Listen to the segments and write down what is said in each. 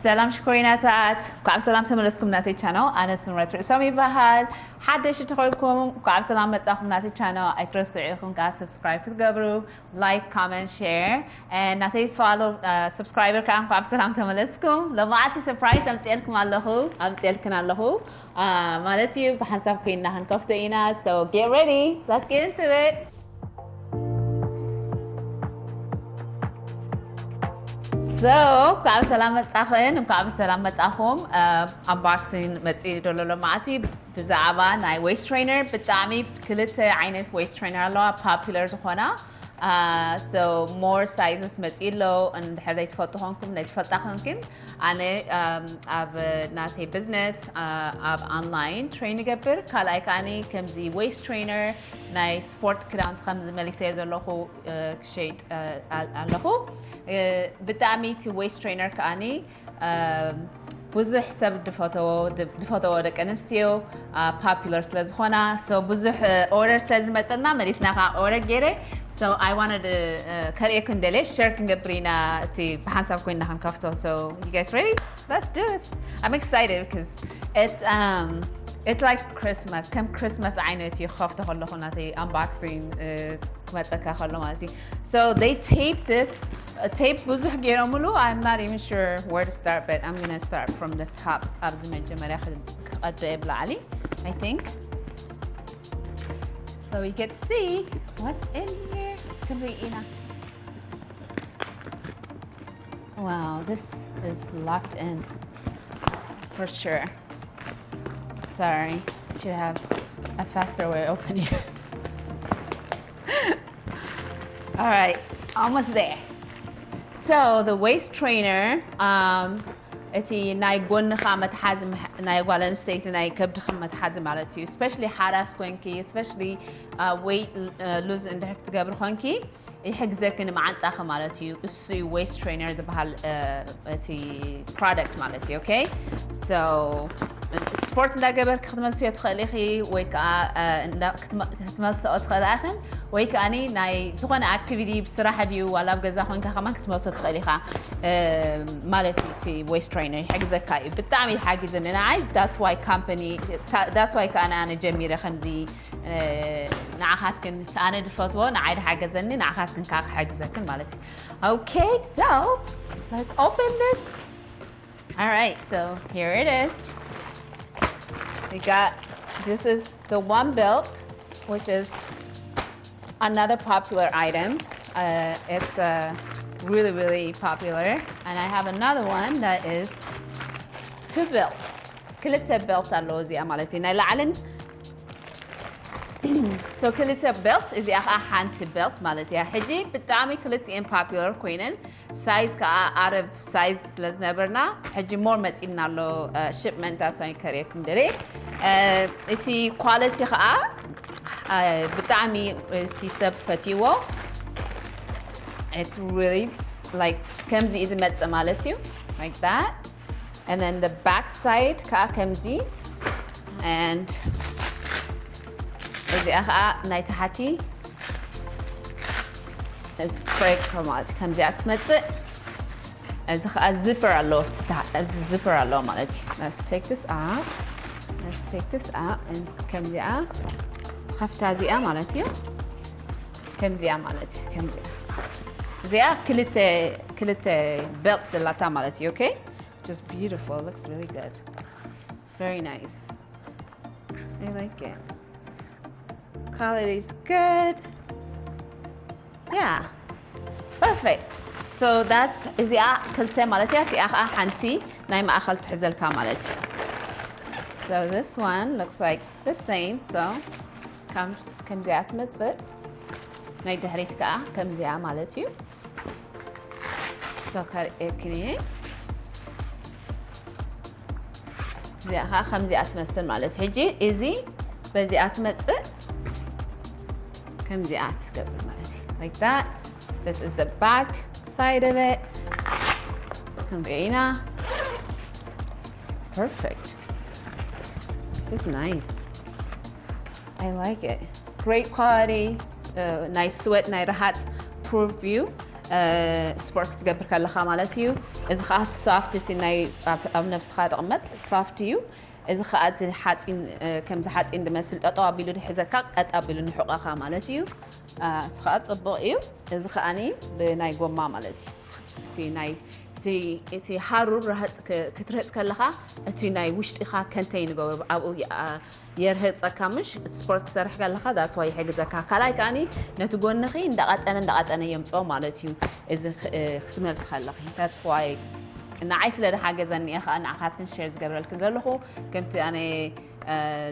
ሰላም ሽኮሪናታት፣ እንኳዕ ብሰላም ተመለስኩም ናተይ ቻናል። ኣነ ስምረት ርእሶም ይበሃል። ሓደሽ ተኾይንኩም እንኳዕ ብሰላም መጻኹም ናተይ ቻናል። ኣይትረስዑ ኢኹም ከዓ ሰብስክራይብ ክትገብሩ፣ ላይክ፣ ኮመንት፣ ሼር፣ and ናተይ ፎሎ፣ ሰብስክራይበር ከዓ እንኳዕ ብሰላም ተመለስኩም። ሎማዓልቲ ሰርፕራይዝ ኣምፅኤልኩም ኣለኹ፣ ኣምፅኤልክን ኣለኹ፣ አ፣ ማለት እዩ። ብሓንሳብ ኮይንና ክንከፍቶ ኢና። So get ready, let's get into it. So እንኳዕ ብሰላም መጻኽን፣ እንኳዕ ብሰላም መጻኹም። ኣንባክሲንግ መጺኡ ዘሎ ሎማዓቲ ብዛዕባ ናይ ዌስት ትሬነር። ብጣዕሚ ክልተ ዓይነት ዌስት ትሬነር ኣለዋ፣ ፖፑለር ዝኾና። So ሞር ሳይዝስ መጺኡ ኣሎ። እንድሕር ዘይትፈልጡ ኾንኩም፣ ዘይትፈልጣ ኾንክን፣ ኣነ ኣብ ናተይ ቢዝነስ ኣብ ኦንላይን ትሬን ይገብር። ካልኣይ ከዓኒ ከምዚ ዌስት ትሬነር ናይ ስፖርት ክዳውንቲ ከም ዝመሊሰዮ ዘለኹ ክሸይጥ ኣለኹ። ብጣዕሚ እቲ ዌስት ትሬነር ከዓኒ ብዙሕ ሰብ ዝፈተዎ፣ ዝፈተዎ ደቂ ኣንስትዮ ፖፑለር ስለ ዝኾና፣ so ብዙሕ ኦርደር ስለ ዝመፀና መሊስና ከዓ ኦርደር ገይረ። So I wanted to ከርእየኩም ደልየ፣ ሸር ክንገብር ኢና፣ እቲ ብሓንሳብ ኮይንና ክንከፍቶ። So you guys ready? Let's do this. I'm excited because it's um it's like Christmas. ከም ክርስማስ ዓይነት እዩ ክኸፍቶ ከለኹ ናተይ ኣንባክሲንግ ክመፀካ ከሎ ማለት እዩ። So they tape this tape ብዙሕ ገይሮምሉ። I'm not even sure where to start, but I'm gonna start from the top. ኣብዚ መጀመርያ ክቐዶ እየ ብላዕሊ፣ I think. So we get to see what's in here. ክንርኢ ኢና። Wow, this is locked in for sure. Sorry, I should have a faster way opening. All right, almost there. So the waist trainer, um, እቲ ናይ ጎንኻ መትሓዚ፣ ናይ ጓል ኣንስተይቲ ናይ ከብድኺ መትሓዚ ማለት እዩ። ስፔሻሊ ሓራስ ኮንኪ፣ ስፔሻሊ ዌይት ሉዝ እንድሕር ክትገብሪ ኮንኪ፣ ይሕግዘኪ ንመዓንጣኺ ማለት እዩ። እሱ እዩ ዌስት ትሬነር ዝበሃል እቲ ፕሮዳክት ማለት እዩ። ኦኬ፣ so ስፖርት እንዳገበርኪ ክትመልስዮ ትኽእሊ ኢኺ፣ ወይ ከዓ ክትመልስኦ ትኽእሊ ኢኽን፣ ወይ ከዓኒ ናይ ዝኾነ ኣክቲቪቲ ብስራሕ ድዩ ዋላ ኣብ ገዛ ኮይንካ ከማን ክትመልሶ ትኽእል ኢኻ ማለት እዩ። እቲ ዌስት ትሬነር ይሕግዘካ እዩ። ብጣዕሚ ይሓግዝኒ ንዓይ። That's why company, that's why ከዓኒ ኣነ ጀሚረ ከምዚ ንዓኻትክን ኣነ ዝፈትዎ ንዓይ ዝሓገዘኒ ንዓኻትክን ከዓ ክሕግዘክን ማለት እዩ። Okay, so let's open this. All right, so here it is. We got, this is the one belt, which is another popular item. Uh, it's uh, really, really popular. And I have another one that is two belt. ክልተ ቤልት ኣለዎ እዚኣ ማለት እዩ። ናይ ላዕልን so ክልተ ቤልት፣ እዚኣ ከዓ ሓንቲ ቤልት ማለት እያ። ሕጂ ብጣዕሚ ክልቲኤን ፖፑለር ኮይነን ሳይዝ ከዓ ኣረብ ሳይዝ ስለ ዝነበርና ሕጂ ሞር መፂና ኣሎ ሽፕመንት ኣስዋይ ከርእየኩም ደለ። እቲ ኳሊቲ ከዓ ብጣዕሚ እቲ ሰብ ፈትይዎ። It's really like ከምዚ እዩ ዝመፅእ ማለት እዩ። Like that. And then the back side ከዓ ከምዚ and እዚኣ ከዓ ናይ ታሕቲ እዚ ክሬፕ ማለት ከምዚኣ ትመፅእ። እዚ ከዓ ዚፐር ኣለዎ፣ እዚ ዚፐር ኣለዎ ማለት እዩ። Let's take this out. Let's take this out and ከምዚኣ ትኸፍታ እዚኣ ማለት እዩ። ከምዚኣ ማለት እዩ። ከምዚኣ እዚኣ ክልተ ክልተ ቤልት ዘላታ ማለት እዩ። Okay, just beautiful, looks really good. Very nice. I like it. Quality is good. Yeah. Perfect. So that's እዚኣ ክልተ ማለት እያ። እዚኣ ከዓ ሓንቲ ናይ ማእኸል ትሕዘልካ ማለት እዩ። So this one looks like the same. So comes ከምዚኣ ትመፅእ። ናይ ድሕሪት ከዓ ከምዚኣ ማለት እዩ። So ከርእየክን እየ። እዚኣ ከዓ ከምዚኣ ትመስል ማለት እዩ። ሕጂ እዚ በዚኣ ትመፅእ ከምዚኣ ትገብር ማለት እዩ። Like that. This is the back side of it. ክንሪኦ ኢና። Perfect. This is nice. I like it. Great quality. Uh, ናይ ስወት ናይ ረሃፅ ፕሩፍ እዩ። ስፖርት ክትገብር ከለኻ ማለት እዩ። እዚ ከዓ ሶፍት፣ እቲ ናይ ኣብ ነብስኻ ዝቕመጥ ሶፍት እዩ። እዚ ከዓ እቲ ሓፂን ከምዚ ሓፂን ዝመስል ጠጠው ኣቢሉ ዝሕዘካ፣ ቀጥ ኣቢሉ ንሕቆኻ ማለት እዩ። እሱ ከዓ ፅቡቕ እዩ። እዚ ከዓኒ ብናይ ጎማ ማለት እዩ። እቲ ናይ እቲ ሃሩር ርሃፅ ክትርህፅ ከለኻ እቲ ናይ ውሽጢኻ ከንተይ ንገብሩ ኣብኡ የርህፀካ፣ ምሽ ስፖርት ክሰርሕ ከለኻ that's why ይሕግዘካ። ካልኣይ ከዓኒ ነቲ ጎንኺ እንዳቐጠነ እንዳቐጠነ የምፅኦ ማለት እዩ። እዚ ክትመልሲ ከለኺ that's why ንዓይ ስለ ዝሓገዘኒ እየ ከዓ ንዓኻትክን ሼር ዝገብረልክን ዘለኹ። ከምቲ ኣነ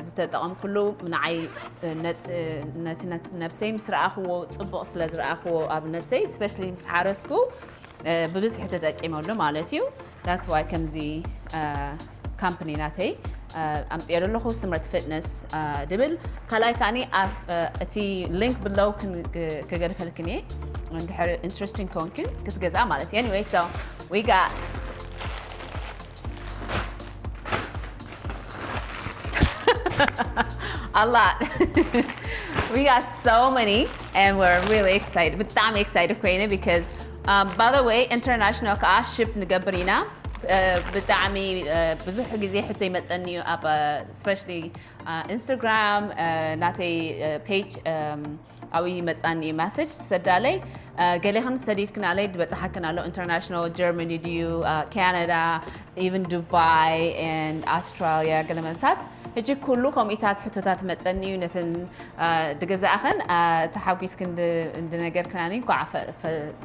ዝተጠቐምኩሉ ንዓይ ነብሰይ ምስ ረኣኽዎ፣ ፅቡቕ ስለ ዝረኣኽዎ ኣብ ነብሰይ especially ምስ ሓረስኩ ብብዝሒ ተጠቂመሉ ማለት እዩ። That's why ከምዚ ካምፕኒ ናተይ ኣምፅኦ ዘለኹ ስምርት ፊትነስ ድብል። ካልኣይ ከዓኒ እቲ ሊንክ ብለው ክገድፈልክን እየ እንድሕር ኢንትረስቲንግ ኮንክን ክትገዝኣ ማለት እዩ። Anyway, so we got a lot. We got so many and we're really excited. ብጣዕሚ excited ኮይነ because um, by the way international ከዓ ship ንገብር ኢና። ብጣዕሚ ብዙሕ ግዜ ሕቶ ይመፀኒ እዩ ኣብ especially ኢንስታግራም ናተይ ፔጅ ኣብኡ ይመፃኒ እዩ ማሰጅ ትሰዳለይ። ገሌኽን ሰዲድክን ኣለይ ዝበፅሓክን ኣሎ ኢንተርናሽናል ጀርመኒ ድዩ ካናዳ even ዱባይ and ኣውስትራሊያ ገለ መልሳት። ሕጂ ኩሉ ከምኡታት ሕቶታት መፀኒ እዩ። ነተን ድገዛእኽን ተሓጒስክን እንድነገርክናኒ እንኳዕ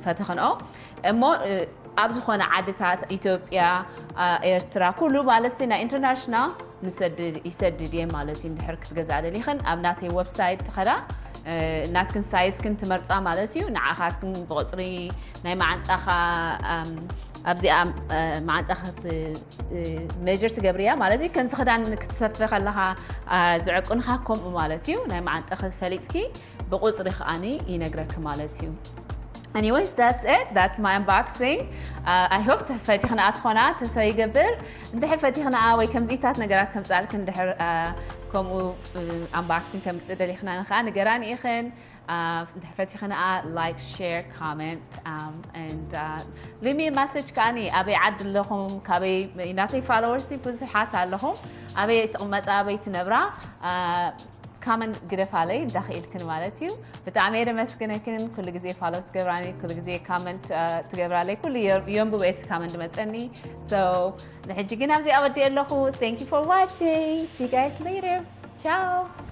ፈተኽንኦ እሞ ኣብ ዝኾነ ዓድታት ኢትዮጵያ ኤርትራ ኩሉ ማለት ናይ ኢንተርናሽናል ንሰድድ ይሰድድ እየ ማለት እዩ። እንድሕር ክትገዝኣ ደሊኽን ኣብ ናተይ ዌብሳይት ትኸዳ ናትክን ሳይዝክን ትመርፃ ማለት እዩ። ንዓኻትክን ብቕፅሪ ናይ መዓንጣኻ ኣብዚኣ መዓንጣኻ ሜጀር ትገብርያ ማለት እዩ። ከምዚ ክዳን ክትሰፊ ከለኻ ዝዕቁንኻ ከምኡ ማለት እዩ። ናይ መዓንጣኻ ፈሊጥኪ ብቁፅሪ ከዓኒ ይነግረኪ ማለት እዩ። Anyways, that's it. That's my unboxing. Uh, I hope ፈቲኽንኣ ትኾና ተስፋ ይገብር። እንድሕር ፈቲኽንኣ ወይ ከምዚታት ነገራት ከምፃልክ እንድሕር ከምኡ ኣምባክሲንግ ከምፅእ ደሊኽና ንኸዓ ንገራኒ ኢኽን። እንድሕር ፈቲኽንኣ like, share, comment and leave me a message ከዓኒ ኣበይ ዓዲ ኣለኹም፣ ካበይ ናተይ ፋሎወርሲ ብዙሓት ኣለኹም፣ ኣበይ ትቕመጣ ኣበይ ትነብራ ካመንት ግደፋለይ እንዳኽኢልክን ማለት እዩ። ብጣዕሚ እየ ደመስግነክን ኩሉ ግዜ ፋሎ ትገብራኒ ኩሉ ግዜ ካመንት ትገብራለይ ኩሉ የንብብ እቲ ካመንት መፀኒ። So ንሕጂ ግን ኣብዚ ኣወዲ ኣለኹ። Thank you for watching. See you guys later. Ciao.